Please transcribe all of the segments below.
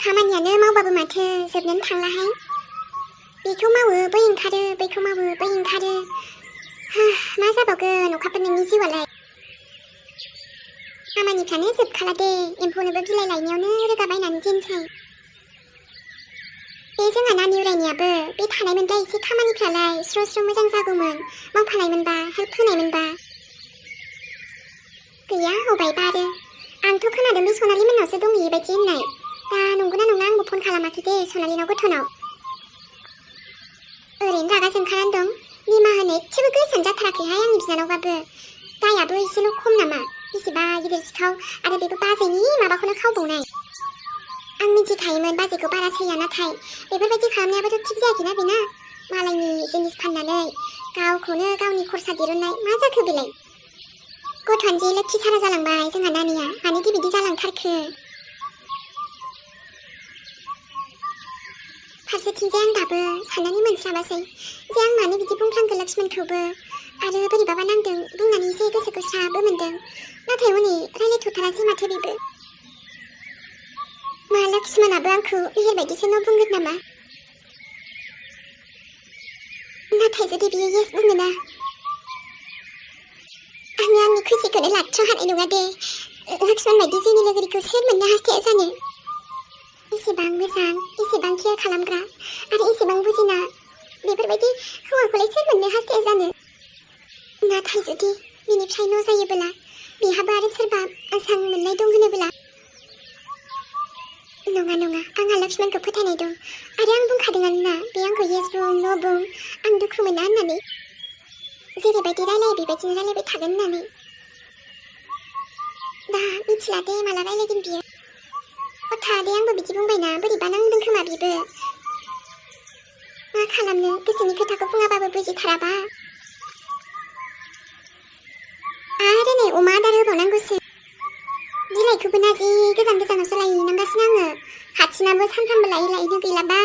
खामानियानो मावबाबो माथो जोबनोनो थांलाहाय। बेखौ मावो बै ओंखारो, बैखौ मावो बै ओंखारो। मा जाबावगोन अखाफोर नोंनि जिउआलाय। खामानिफ्रानो जोबखाला दे, एम्फौनोबो बिलाइ लायनायावनो रोगा बायनानै दोनसै। बे जोंहा नानि उरायनायाबो बे थानायमोनब्ला एसे खामानिफ्रालाय स्र' स्र' मोजां जागौमोन, मावफानायमोनबा, हेल्प होनायमोनबा। गैया हबायबा आरो। आंथ' खोनादों बे सनालि मोननावसो दंहैयो बायदि होननाय। दा नंगौना नङा आंबो फन खालामाखै दे सनालिनाव गोथौनाव। ओरैनो रागा जोंखानानै दं। निमाहा होनो एसेबो गोसोआनो जाथाराखैहाय आंनि बिनानावबाबो। दायाबो एसेल' खम नामा? बेसेबा गिदिर सिखाव आरो बेबो बाजैनि माबाखौनो खावबावनाय। आं मिथिखायोमोन बाजैखौ बारा सैया, नाथाय बेफोरबायदि खालामनायाबोथ' थिग जायाखैना बेना। मालायनि जिनिस फाननानै गावखौनो गावनि खरसा दिरुननाय, मा जाखो बेलाय? गथ'आनो जे लोखि सारा जालांबाय जोंहा नानिया, मानोदि बिदि जालांथारखो? फारसेथिंजाय आं दाबो साननानै मोनस्लाबासै जे आं मानो बिदि बुंफ्लांखो लक्ष्मणखौबो। आरो बोरैबाबा नांदों, बुंनानै एसे गोसोखौ स्राबो मोनदों। नाथाय हनै रायलायथ'थारासै माथो बेबो। मा लक्ष्मणाबो आंखौ मेहेर बायदिसो न' बुंगोन नामा? नाथाय जुदि बियो येस बुङोना, आङो आंनि खुसिखौनो लाथ्र' हानाय नङा दे। लक्ष्मण बायदि जिउनि लोगोरिखौ सोर मोननो हास्थाया जानो? एसेबां मोजां, एसेबां केयार खालामग्रा आरो एसेबां बुजिना बेफोरबायदि हौवाखौलाय सोर मोननो हास्थाया जानो? नाथाय जुदि बिनिफ्राय न' जायोबोला, बिहाबो आरो सोरबा आजां मोननाय दं होनोबोला? नङा नङा, आंहा लक्ष्मणखौ फोथायनाय दं। आरो आं बुंखादोंआनो ना, बे आंखौ येस बुं न' बुं, आं दुखु मोना होननानै। जेरैबायदि रायलायो बेबायदिनो रायलायबाय थागोन होननानै। दा मिथिला दे माला रायलायगोन बियो। हथा दे आंबो बिदि बुंबायना, बोरैबा नांदों खोमा बिबो। मा खालामनो, गोसोनि खोथाखौ बुङाबाबो बुजिथाराबा। आरो नै अमा आदार होबावनांगौसो। बिलाइखौबो ना जि गोजान गोजानावसो लायनांगासिनो आङो। खाथिनाबो सानफ्रामबो लायै लायैनो गैलाबा।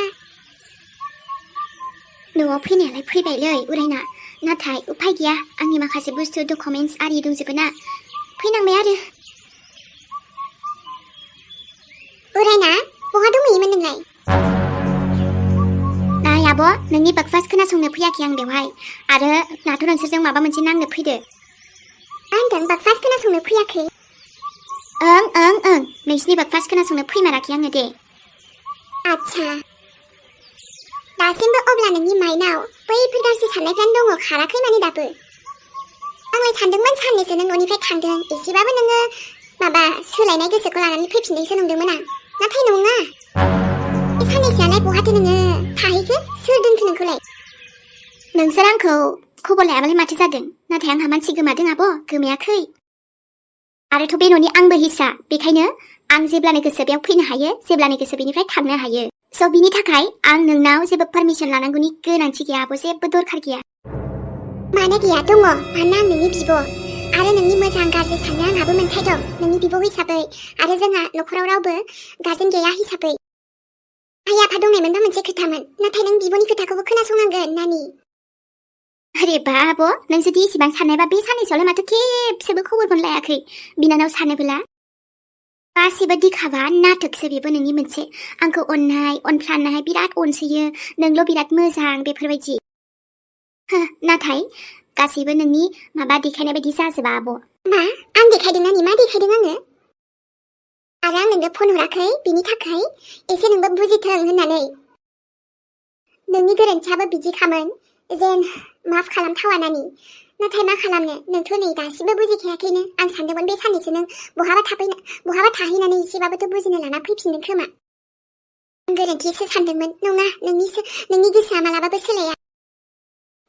न'आव फैनायालाय फैबायलै उरायना, नाथाय उफाय गैया, आंनि माखासे बुस्थु डकुमेन्टस आरि दंजोबो ना, फैनांबाय आरो। उरायना, बहा दंहैयोमोन नोंलाय? नाय आब', नोंनि ब्रेकफास्ट खोनासंनो फैयाखै आं बेवहाय, आरो दाथ' नोंसोरजों माबा मोनसे नांनो फैदो। मा होनदों, ब्रेकफास्ट खोनासंनो फैयाखै? ओं, नोंसिनि ब्रेकफास्ट खोनासंनो फैमाराखै आङो दे। आच्छा, दासिमबो अब्ला नोंनि माइनाव बैफोर गाज्रि साननायफ्रानो दङ, खाराखै माने दाबो? आंलाय सानदोंमोन साननैसो नों न'निफ्राय थांदों, एसेबाबो नोङो माबा सोलायनाय गोसोखौ लानानै फैफिनदोंसो नंदोंमोन आं। नाथाय नङा, बे साननैसोआलाय बहाथो नोङो थाहैखो? सोर दोनखो नोंखौलाय? नोंसोर आंखौ खबर लायाबालाय माथो जादों? नाथाय आंहा मानसि गोमादों आब', गोमायाखै। आरोथ' बे न'नि आंबो हिस्सा, बेखायनो आं जेब्लानो गोसो बेयाव फैनो हायो, जेब्लानो गोसो बेनिफ्राय थांनो हायो। स' बिनि थाखाय आं नोंनाव जेबो पारमिसन लानांगौनि गोनांथि गैया आब', जेबो दरखार गैया। मानो गैया, दङ। मानोना आं नोंनि बिब', आरो नोंनि मोजां गाज्रि साननो आंहाबो मोन्थाय दं, नोंनि बिब' हिसाबै। आरो जोंहा न'खराव रावबो गार्जेन गैया हिसाबै। आइ आफा दंनायमोनबा मोनसे खोथामोन, नाथाय नों बिब'नि खोथाखौबो खोनासंनांगोन नानि। अरे बा आब', नों जुदि इसिबां साननायबा बे साननैसोआवलाय माथो खेबसेबो खबरखौनो लायाखै बिनानाव सानोबोला? गासिबो दिखाबा नाटकसो बेबो नोंनि मोनसे। आंखौ अननाय अनफ्लानाय बिराद अनसोयो, नोंल' बिराद मोजां बेफोरबायदि। नाथाय गासैबो नोंनि माबा देखायनाय बायदि जाजोबा आब'। मा? आं देखायदों नानि? मा देखायदों आङो? आरो आं नोंनो फन हराखै बिनि थाखाय एसे नोंबो बुजिथों होननानै। नोंनि गोरोन्थियाबो बिदिखामोन, जेन माफ खालामथावा नानि। नाथाय मा खालामनो, नोंथ' नै दासिमबो बुजिखायाखैनो। आं सानदोंमोन बे साननैसो नों बहाबा थाहैनानै एसेबाबोथ' बुजिनो लाना फैफिनदों खोमा। आं गोरोन्थिसो सानदोंमोन। नङा, नोंनि गोसोआ मालाबाबो सोलाया।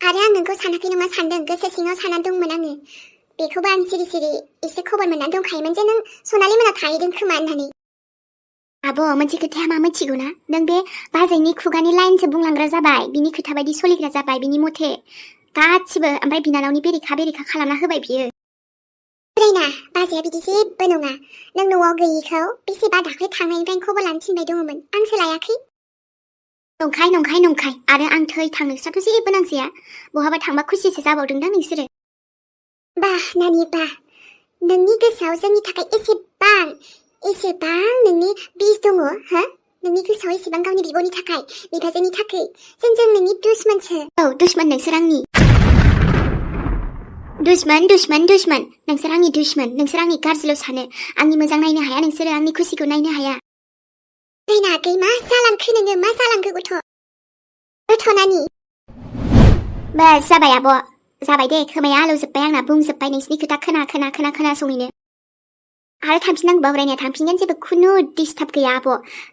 आरो आं नोंखौ सानाखै नङा सानदों, गोसो सिङाव साननानै दंमोन आङो। बेखौबो आं सिरि सिरि एसे खबर मोननानै दंखायोमोन जे नों सनालि मोनाव थाहैदों खोमा होननानै। आब', मोनसे खोथाया मा मिथिगौ ना? नों बे बाजैनि खुगानि लाइनसो बुंलांग्रा जाबाय, बिनि खोथा बायदि सोलिग्रा जाबाय, बिनि मथे गासिबो। ओमफ्राय बिनानावनि बेरेखा खालामना होबाय बियो। उरायना, बाजैया बिदि जेबो नङा। नों न'आव गैयिखौ बेसेबा दाख्लै थांनायनिफ्रायनो खबर लानो थिनबाय दङमोन, आंसो लायाखै। नंखाय, आरो आं थांनोसोथ' जेबो नांजाया। बहाबा थांबा खुसिसो जाबावदोंदां नोंसोरो। बाह नानि बाह, नोंनि गोसोआव जोंनि थाखाय एसेबां नोंनि बिस दङ, हो? नोंनि गोसोआव एसेबां गावनि बिब'नि थाखाय बिबाजैनि थाखाय जोंजों नोंनि दुश्मनसो औ दुश्मन नोंसोर आंनि दुश्मन नोंसोर आंनि दुश्मन नोंसोर आंनि गाज्रिल' सानो आंनि मोजां नायनो हाया नोंसोरो आंनि खुसिखौ नायनो हाया रायना आगै मा जालांखो नोङो मा जालांखो गथ' नानि बास जाबाय आब' जाबाय दे खोमाया आलौजोब्बाय आंना बुंजोब्बाय नोंसिनि खोथा खोनासङैनो आरो थांफिननांगौबा रायनाया थांफिनगोन जेबो खुनु डिस्टार्ब गैया आब'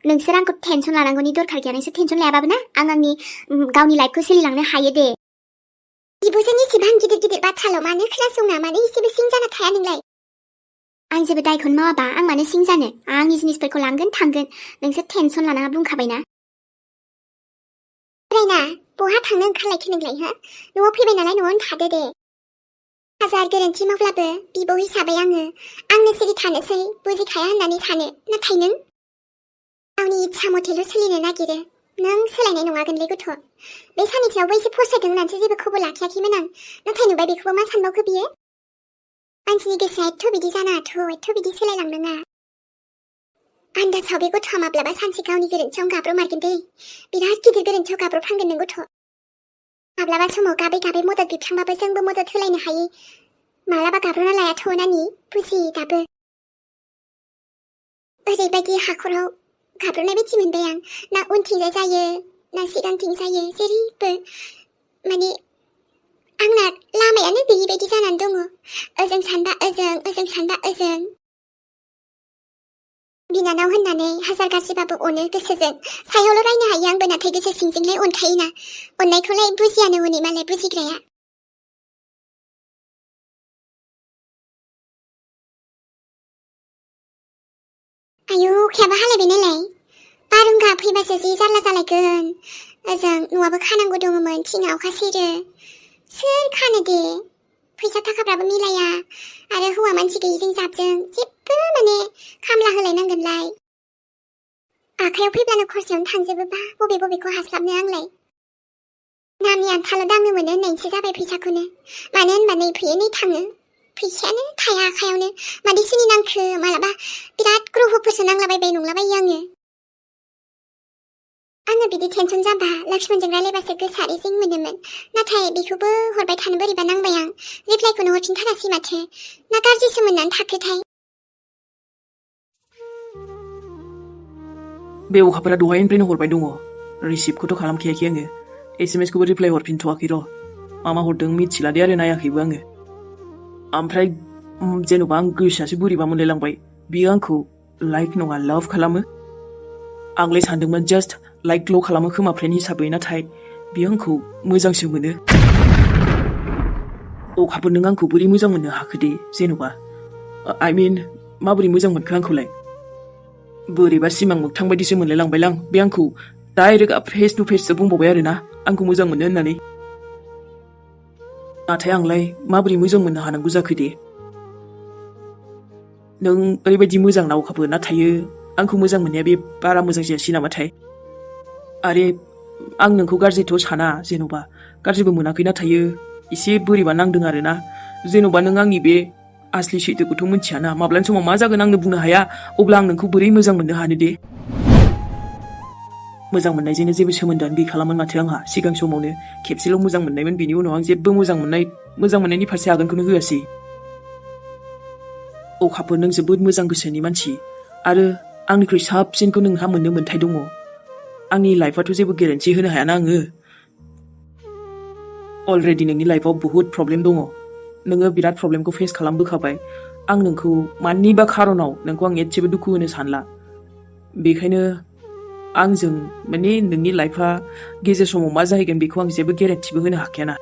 नोंसोर आंखौ टेनसन लानांगौनि दरखार गैया नोंसोर टेनसन लायाबाबो ना आं आंनि गावनि लाइफखौ सोलिलांनो हायो दे बिब'जों एसेबां गिदिर बाथ्राल' मानो खोनासङा मानो एसेबो सिं जाना थाया नोंलाय आं जेबो दायखौनो मावाबा आं मानो सिं जानो आं आंनि जिनिसफोरखौ लांगोन थांगोन नोंसोर टेनसन लानाङा बुंखाबायना रायना बहा थांनो ओंखारलायखो नोंलाय हो न'आव फैबाय नालाय न'आवनो थादो दे हाजार गोरोन्थि मावब्लाबो बिबौ हिसाबै आंनो सिरि थानोसै बुजिखाया होननानै सानो नाथाय नों गावनि इच्छा मथेल' सोलिनो नागिरो नों सोलायनाय नङागोनलै गथ' बे साननैसोआवबो एसे फसायदों होननानैसो जेबो खबर लाखियाखैमोन आं नाथाय नुबाय बेखौबो मा सानबावखो बियो मानसिनि गोसोआ एथ' बिदि जानाङाथ' एथ' बिदि सोलायलांनाङा आन्दासाव बे गथ'आ माब्लाबा सानसे गावनि गोरोन्थियाव गाब्र'मारगोन दे बिराद गिदिर गोरोन्थियाव गाब्र'फ्रांगोन नों गथ' माब्लाबा समाव गाबै मदद बिफ्लांबाबो जोंबो मदद होलायनो हायो माब्लाबा गाब्र'ना लायाथ' नानि बुजि दाबो ओरैबायदि हाखराव गाब्र'नाय बायदि मोनबाय आं ना उनथिंजाय जायो ना सिगांथिं जायो जेरैबो माने आंना लामायानो गैयि बायदि जानानै दङ ओजों सानबा ओजों सानबा ओजों बिनानाव होननानै हाजार गाज्रिबाबो अनो गोसोजों सायावल' रायनो हायो आंबो नाथाय गोसो सिंजोंलाय अनखायोना अननायखौलाय बुजियानो हनै मालाय बुजिग्राया आयौ अखायाबो हालायबाय नालाय बारहुंखा फैबासो जि जारला जालायगोन ओजों न'आबो खानांगौ दङमोन थिङा अखा सेरो सोर खानो दे फैसा थाखाफ्राबो मिलाया आरो हौवा मानसि गैयिजों जाबजों जेबो माने खामला होलायनांगोनलाय आखायाव फैब्लानो खरसायावनो थांजोबोबा बबेखौ हास्लाबनो आंलाय नामनि आन्थाल' दांनो मोनो होननायसो जाबाय फैसाखौनो मानो होनबा नै फैयो नै थाङो फैसायानो थाया आखायावनो मादै सोलिनांखो मालाबा बिराद ग्रहफोरसो नांलाबायबाय नंलाबायो आङो बिदि टेनसन जाबा लक्ष्मणजों रायलायबासो गोसोआ रेजें मोनोमोन नाथाय बेखौबो हरबाय थानो बोरैबा नांबाय आं रिप्लाइखौनो हरफिनथारासै माथो ना गाज्रिसो मोननानै थाखोथाय बे अखाफोरा दहायनिफ्रायनो हरबाय दङ रिसिभखौथ' खालामखायाखै आङो एसएमएसखौबो रिप्लाइ हरफिनथ'वाखै र' मा हरदों मिथिला दे आरो नायाखैबो आङो ओमफ्राय जेन'बा आं गोसोआसो बोरैबा मोनलायलांबाय बियो आंखौ लाइक नङा लाभ खालामो आंलाय सानदोंमोन जास्ट लाइकल' खालामो खोमा फ्रेन्ड हिसाबै नाथाय बियो आंखौ मोजांसो मोनो अखाफोर नों आंखौ बोरै मोजां मोननो हाखो दे जेन'बा आइ मिन माबोरै मोजां मोनखो आंखौलाय बोरैबा सिमां मोगथां बायदिसो मोनलायलांबायलां बे आंखौ डाइरेक्ट फेस टु फेससो बुंबावबाय आरोना आंखौ मोजां मोनो होननानै नाथाय आंलाय माबोरै मोजां मोननो हानांगौ जाखो दे नों ओरैबायदि मोजां ना अखाफोर नाथाय आंखौ मोजां मोननाया बे बारा मोजां जायासै नामाथाय आरे आं नोंखौ गाज्रिथ' साना जेन'बा गाज्रिबो मोनाखै नाथाय एसे बोरैबा नांदों आरोना जेन'बा नों आंनि बे आसलि सैथोखौथ' मिथियाना माब्लानि समाव मा जागोन आंनो बुंनो हाया अब्ला आं नोंखौ बोरै मोजां मोननो हानो दे मोजां मोननायजोंनो जेबो सोमोन्दोआनो गैखालामोन माथो आंहा सिगां समावनो खेबसेल' मोजां मोननायमोन बेनि उनाव आं जेबो मोजां मोननायनि फारसे आगानखौनो होआसै अखाफोर नों जोबोद मोजां गोसोनि मानसि आरो आंनिख्रुइ साबसिनखौ नोंहा मोननो मोन्थाय दङ आंनि लाइफआथ' जेबो गेरेन्टि होनो हायाना आङो अलरेडि नोंनि लाइफआव बहुद प्रब्लेम दङ नोङो बिराद प्रब्लेमखौ फेस खालामबोखाबाय आं नोंखौ मानिबा खारनाव नोंखौ आं एसेबो दुखु होनो सानला बेखायनो आंजों माने नोंनि लाइफआ गेजेर समाव मा जाहैगोन बेखौ आं जेबो गेरेन्टिबो होनो हाखायाना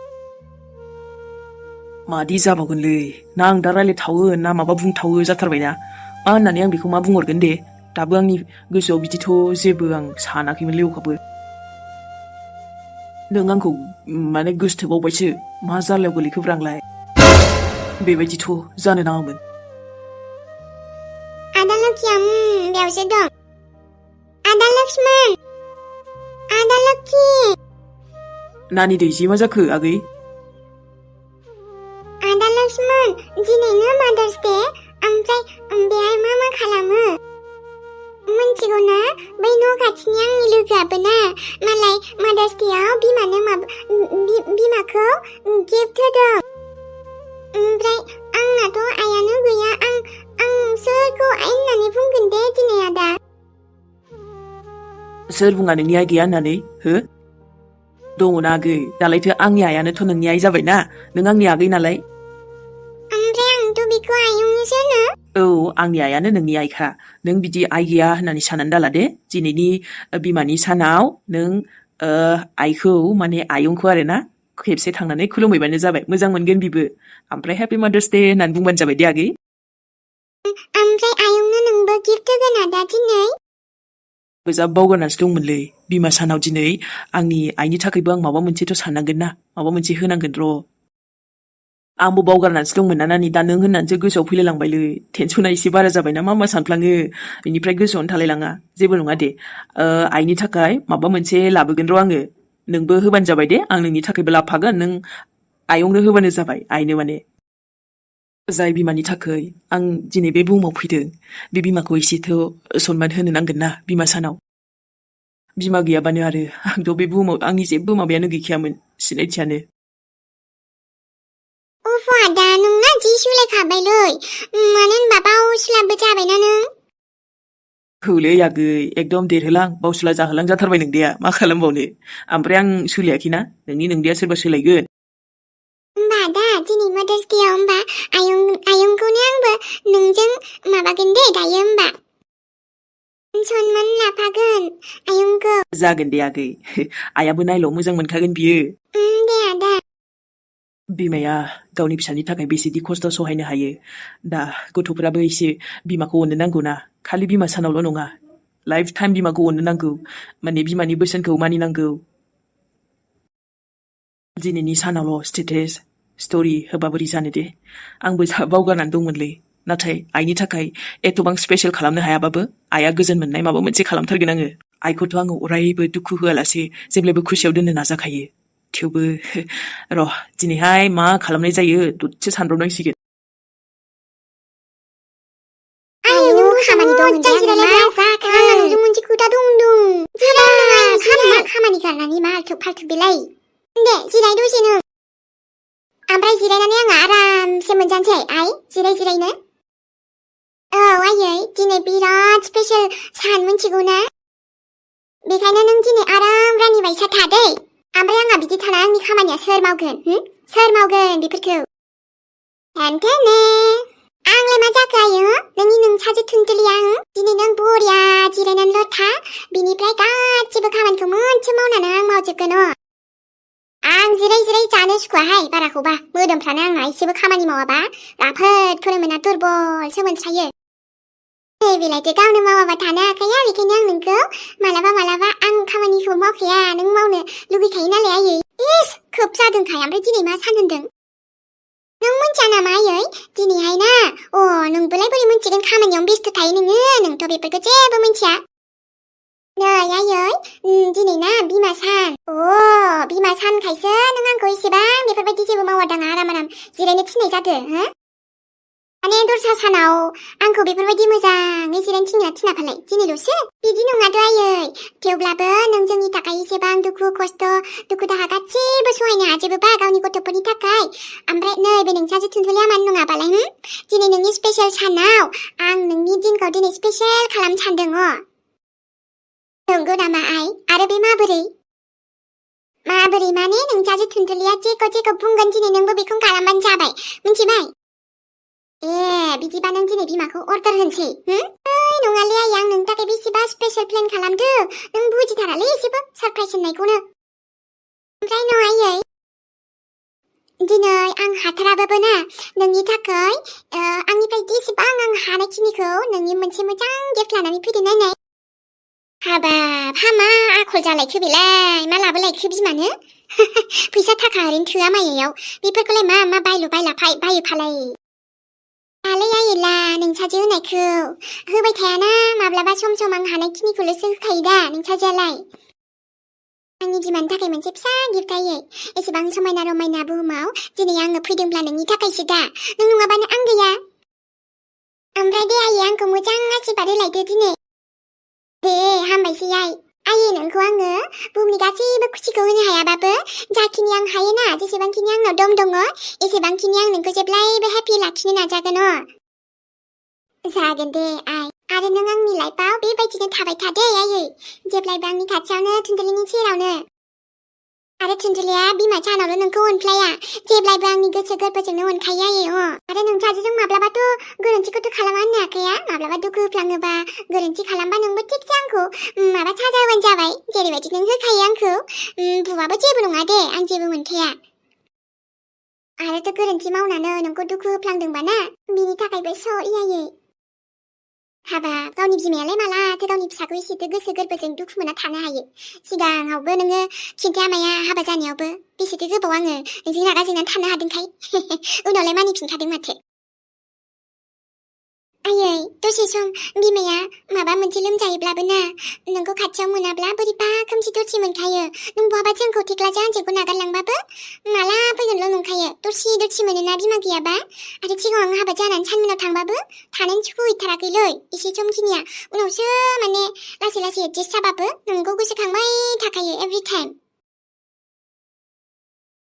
मादि जाबावगोनलै ना आं दा रायलायथावो ना माबा बुंथावो जाथारबायना मा होननानै आं बेखौ मा बुंहरगोन दे दाबो आंनि गोसोआव बिदिथ' जेबो आं सानाखैमोनलै अखाफोर नों आंखौ माने गोसोथोबावबायसो मा जारलायाव गोलैखोब्रा आंलाय बेबायदिथ' जानो नाङामोन आदा लकिया बेयावसो दं आदा लक्ष्मण आदा लक्की नानि दैजि मा जाखो आगै आदा लक्ष्मण दिनैनो मादार्स दे ओमफ्राय बेहाय मा खालामो मिथिगौना बै न' खाथिनि आंनि लोगोआबो ना मालाय मादार्स डेआव बिमाखौ गिफ्ट होदों ओमफ्राय आंनाथ' आइयानो गैया आं सोरखौ आइ होननानै बुंगोन दे दिनै आदा सोर बुङा नोंनि आइ गैया होननानै हो दङना आगै दालायथो आंनि आइयानोथ' नोंनि आइ जाबायना नों आंनि आगै नालाय ओमफ्राय आंथ' बेखौ आयंसो होनो औ आंनि आइयानो नोंनि आइखा नों बिदि आइ गैया होननानै साननानै दाला दे दिनैनि बिमानि सानाव नों आइखौ माने आयंखौ आरो ना खेबसे थांनानै खुलुमहैबानो जाबाय मोजां मोनगोन बिबो ओमफ्राय हेपि मादार्स डे होननानै बुंबानो जाबाय दे आगै ओमफ्राय आयंनो नोंबो गिफ्ट होगोन आदा दिनै गोजा बावगारनासो दंमोनलै बिमा सानाव दिनै आंनि आइनि थाखायबो आं माबा मोनसेथ' साननांगोन ना माबा मोनसे होनांगोन र' आंबो बावगारनासो दंमोन ना नानि दा नों होननानैसो गोसोआव फैलायलांबायलै टेनसना एसे बारा जाबायना मा सानफ्लाङो बेनिफ्राय गोसोआवनो थालायलाङा जेबो नङा दे आइनि थाखाय माबा मोनसे लाबोगोन र' आङो नोंबो होबानो जाबाय दे आं नोंनि थाखायबो लाबोफागोन नों आयंनो होबानो जाबाय आइनो माने जाय बिमानि थाखाय आं दिनै बे बुहुमाव फैदों बे बिमाखौ एसेथ' सनमान होनो नांगोन ना बिमा सानाव बिमा गैयाबानो आरो आंथ' बे बुहुमाव आंनि जेबो माबायानो गैखायामोन सिनायथियानो उफ आदा नोंना जि सुलायखाबायलै मानो होनबा बावस्लाबबो जाबायना नों हौलै आगै एकदम देरहोलां बावसुला जाहोलां जाथारबाय नोंदैया मा खालामबावनो ओमफ्राय आं सोलायाखैना नोंदैया सोरबा सोलायगोन होमबा आदा दिनै मादार्स डेआव होमबा आयंखौनो आंबो नोंजों माबागोन दे दायो होमबा सनमान लाफागोन आयंखौ जागोन दे आगै आइयाबो नायल' मोजां मोनखागोन बियो दे आदा बिमाया गावनि फिसानि थाखाय बेसेदि खस्थ' सहायनो हायो दा गथ'फोराबो एसे बिमाखौ अननो नांगौ ना खालि बिमा सानावल' नङा लाइफ टाइम बिमाखौ अननो नांगौ माने बिमानि बोसोनखौ मानिनांगौ दिनैनि सानावल' स्टेटास स्ट'रि होबा बोरै जानो दे आंबो बावगारनानै दंमोनलै नाथाय आइनि थाखाय एथबां स्पेशेल खालामनो हायाबाबो आइया गोजोन मोननाय माबा मोनसे खालामथारगोन आङो आइखौथ' आङो अरायबो दुखु होआलासे जेब्लायबो खुसियाव दोननो नाजाखायो थेवबो र' दिनैहाय मा खालामनाय जायो दसे सानब्रबनांसिगोन खामानि दं नोंजों मोनसे खोथा दंदों खामानि गारनानै मा आल्थुब फाल्थुब बेलाय दे जिराय दसेनो ओमफ्राय जिरायनानै आङो आरामसे मोनजानोसै आइ जिरायनो औ आयै दिनै बिराद स्पेशेल सान मिथिगौ ना बेखायनो नों दिनै आराम रानिबायसा थादै ओमफ्राय आंहा बिदि थाना आंनि खामानिया सोर मावगोन बेफोरखौ हेन्थेने आंलाय मा जाखो आयो नोंनि नोंसाजो थुनथुलिया दिनै नों बरिया जिरायनानैल' था बिनिफ्राय गासिबो खामानिखौ मोनसे मावनानै आं मावजोबगोन आं जिराय जानो सुखुवाहाय बाराखौबा मोदोमफ्रानो आंना एसेबो खामानि मावाबा राफोदखौनो मोना दुरबलसो मोनस्रायो बेलायथो गावनो मावाबा थानो हाखाया बेखायनो आं नोंखौ मालाबा आं खामानिखौ मावखाया नों मावनो लुगैखायो नालाय आयै इस खोब जादोंखाय ओमफ्राय दिनै मा सान होनदों नों मिन्थिया नामा आयै दिनैहाय ना नोंबोलाय बोरै मिन्थिगोन खामानियावनो बेस्थ' थायो नोंथ' बेफोरखौ जेबो मिन्थिया नै आयै दिनै ना बिमा सान बिमा सानखायसो नों आंखौ एसेबां बेफोरबायदि जेबो मावादाङा आराम जिरायनो थिननाय जादो माने दस्रा सानाव आंखौ बेफोरबायदि मोजाङै जिरायनो थिनाफालाय दिनैल'सो बिदि नङाथ' आयै थेवब्लाबो नों जोंनि थाखाय एसेबां दुखु दाहा गासैबो सहायनो हाजोबोबा गावनि गथ'फोरनि थाखाय ओमफ्राय नैबे नोंसाजो थुनथुलिया मानो नङाबालाय दिनै नोंनि स्पेशेल सानाव आं नोंनि दिनखौ दिनै स्पेशेल खालामनो सानदों नंगौ नामा आइ आरो बे माबोरै माने नोंसाजो थुनथुलिया जेखौ बुंगोन दिनै नोंबो बेखौनो खालामबानो जाबाय मिन्थिबाय बिदिबा नों दिनै बिमाखौ अर्डार होनसै नङालै आइ आं नोंनि थाखाय बेसेबा स्पेशेल प्लेन खालामदो नों बुजिथारालै एसेबो सारप्राइज होननायखौनो ओमफ्राय न' आयै दिनै आं हाथाराबाबो ना नोंनि थाखाय आंनिफ्राय जेसेबां आं हानायखिनिखौ नोंनि मोनसे मोजां गिफ्ट लानानै फैदों नायनाय हाबाब मा आखल जालायखो बेलाय मा लाबोलायखो बिमानो फैसा थाखा ओरैनो थोआ मायायाव बेफोरखौलाय मा बायो फालाय दालाय आइला नोंसाजो होनायखौ होबाय थायाना माब्लाबा सम आं हानायखिनिखौल'सो होखायो दा नोंसाजोआलाय आंनि बिमानि थाखाय मोनसे फिसा गिफ्ट आयै एसेबां समायना रमायना बुहुमाव दिनै आङो फैदोंब्ला नोंनि थाखायसो दा नों नङाबानो आं गैया ओमफ्राय दे आयै आंखौ मोजां आशीर्बाद होलायदो दिनै दे हामबायसै आयै नोंखौ आङो बुहुमनि गासैबो खुसिखौ होनो हायाबाबो जाखिनि आं हायोना जेसेबांखिनि आंनाव दम दङ एसेबांखिनि आं नोंखौ जेब्लायबो हेपि लाखिनो नाजागोन जागोन दे आइ आरो नों आंनि लाइफआव बेबायदिनो थाबाय था दे आयै जेब्लायबो आंनि खाथियावनो थुनथुलिनि सेरावनो आरो थुनथुलिया बिमा जानावल' नोंखौ अनफ्लाया जेब्लायबो आंनि गोसो गोरबोजोंनो अनखायो आयै आरो नोंसाजों माब्लाबाथ' गोरोन्थिखौथ' खालामा होननो हाखाया माब्लाबा दुखु होफ्लाङोबा गोरोन्थि खालामबा नोंबो थिगसे आंखौ माबा साजा होबानो जाबाय जेरैबायदि नों होखायो आंखौ बुबाबो जेबो नङा दे आं जेबो मोनखाया आरोथ' गोरोन्थि मावनानै नोंखौ दुखु होफ्लांदोंबा ना बिनि थाखायबो सरि आयै हाबाब गावनि बिमायालाय मालाथो गावनि फिसाखौ एसेथो गोसो गोरबोजों दुखु मोना थानो हायो सिगाङावबो नोङो खिन्थाया माया हाबा जानायावबो बेसेथो गोबाव आङो नोंजों रागा जोंनानै थानो हादोंखाय उनावलाय मानिफिनखादों माथो आयै दसे सम बिमाया माबा मोनसे लोमजायोब्लाबो ना नोंखौ खाथियाव मोनाब्ला बोरैबा खोमसि दरसि मोनखायो नों बहाबा जोंखौ थेख्लाजों आंजोंखौ नागारलांबाबो माला फैगोनल' नंखायो दरसि मोनोना बिमा गैयाबा आरो सिगाङाव आं हाबा जानानै सानमोनाव थांबाबो थानायनि सुखुहैथाराखैलै एसे समखिनिया उनावसो माने लासै एडजास्ट जाबाबो नोंखौ गोसोखांबाय थाखायो एभ्रि टाइम